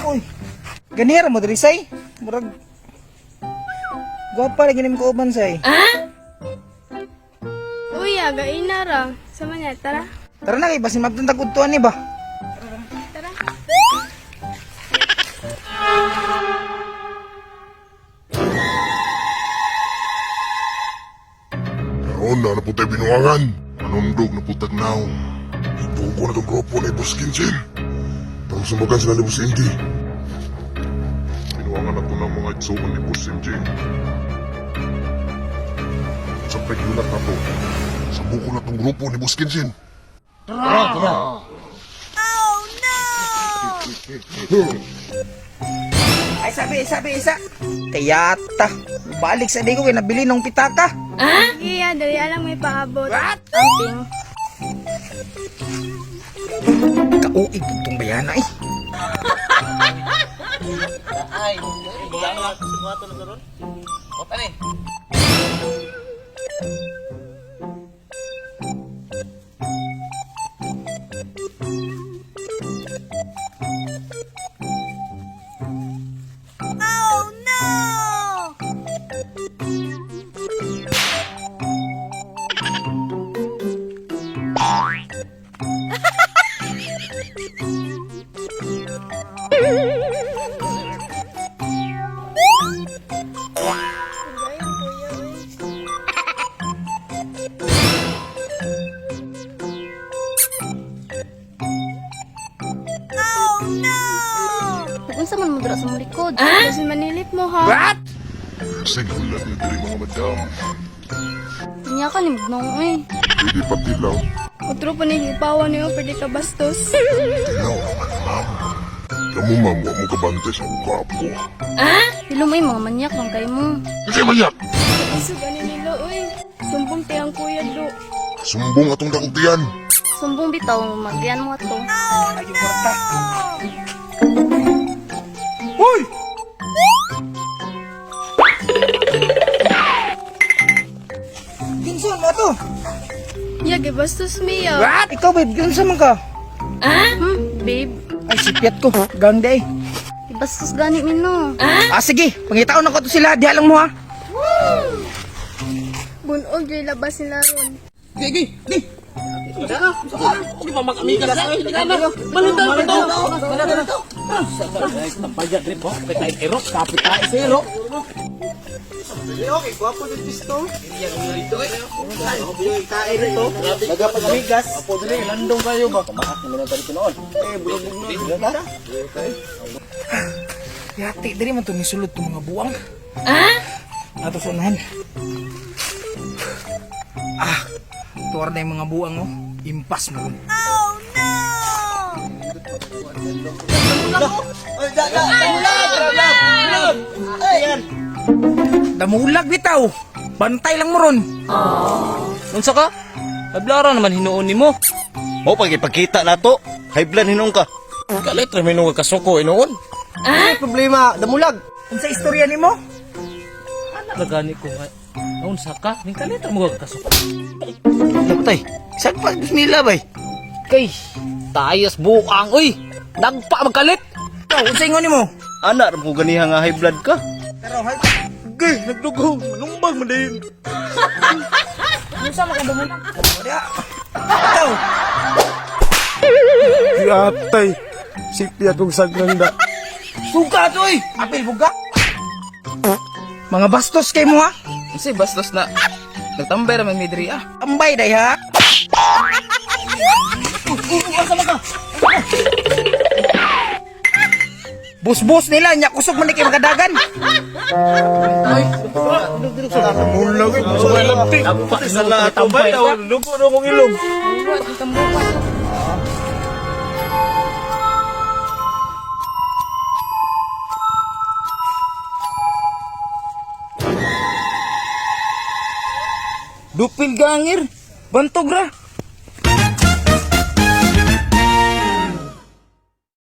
Uy. Ganira mo diri say. Murag Gwapa lagi nimo kauban say. Uy, aga ina ra. Sama niya, tara. Tara na kay basin magtantag udtuan ni ba. Tara. Karon na na putay binuangan. Manundog na putag naong. Ituko na tong grupo ni Boss Kinchin. Tapos sumbagan sila ni Boss MJ. Binuangan na to ng mga itsuon ni Boss MJ. Sa pagyulat na to, sabuko na tong grupo ni Boss Kinchin. Tara! Tara! Oh no! Ay sabi, sabi isa. Kayata. Balik sa di ko kay nabili nung pitaka. Sige, ya, dali alang may paabot. Amping. Kauig tong bayana eh. Ayun, kuya, uy. Unsa man mo dira sa mong likod? Kasi manilip mo, ha? Sige, hulat ni diri mga madam. Tinya ka ni Mugnaw eh. Pwede patilaw. Otro pa ni ipawan niyo, pwede ka bastos. Tilaw naman, ma'am. Kamu, ma'am, wa mo kabante sa gwapo. Hilo mo eh, mga manyak lang kay mo. Kasi manyak! Iso gani nila, uy. Sumbong tiyang kuya do. Sumbong atong dakugtian. Sumbong bitaw, magyan mo ato. Ay, yung kwarta. Uy! Ginson mo to. Ya, gibastos miya. What? Ikaw babe, ginson man ka. Babe, Ay, sipiat ko. Gang day. ibastos gani mi no. Ah, sige. Pangitaon ako to sila. Diha lang mo ha. Bunog yung labas nila ron. Gi, gi, gi. Okay, gwapo ng pisto. Kain ito. Nagapagmigas. Landong kayo ba? Yati, diri man to ni sulod tong mga buwang. Ah? Ato sa unahan. Ah, tuwar na yung mga buwang oh. Impas mo ron. Damulag bitaw. Bantay lang mo ron. Unsa ka? Naglara naman hinuon nimo. Mo pag ipagkita na to, high blood hinuon ka. Kalit ra minung kasuko hinuon. Ay, problema, damulag. Unsa istorya nimo? Ana ra gani ko nga. Unsa ka? Ning kalit ra mo kasuko. Napatay. Saan pa bismillah bay? Kay tayas buang oy. Nagpa magkalit. Ikaw, unsa ingon nimo? Ana ra ko ganiha nga high blood ka. Pero hay. Gay, nagdugo, manumbang man din. Unsa man ka damulag? Wala. Ikaw. Yatay, sipya kong sagnanda. Suka to oy. Apil buga. Mga bastos kay mo ha. Unsa bastos na? Nagtambay ra man mi diri ah. Ambay day ha. Bus-bus nila nya kusog man ni kay makadagan. Damulag eh. Nagpa sa lahat ba? Dugo na kong ilong. Dupil gangir. Bantog ra.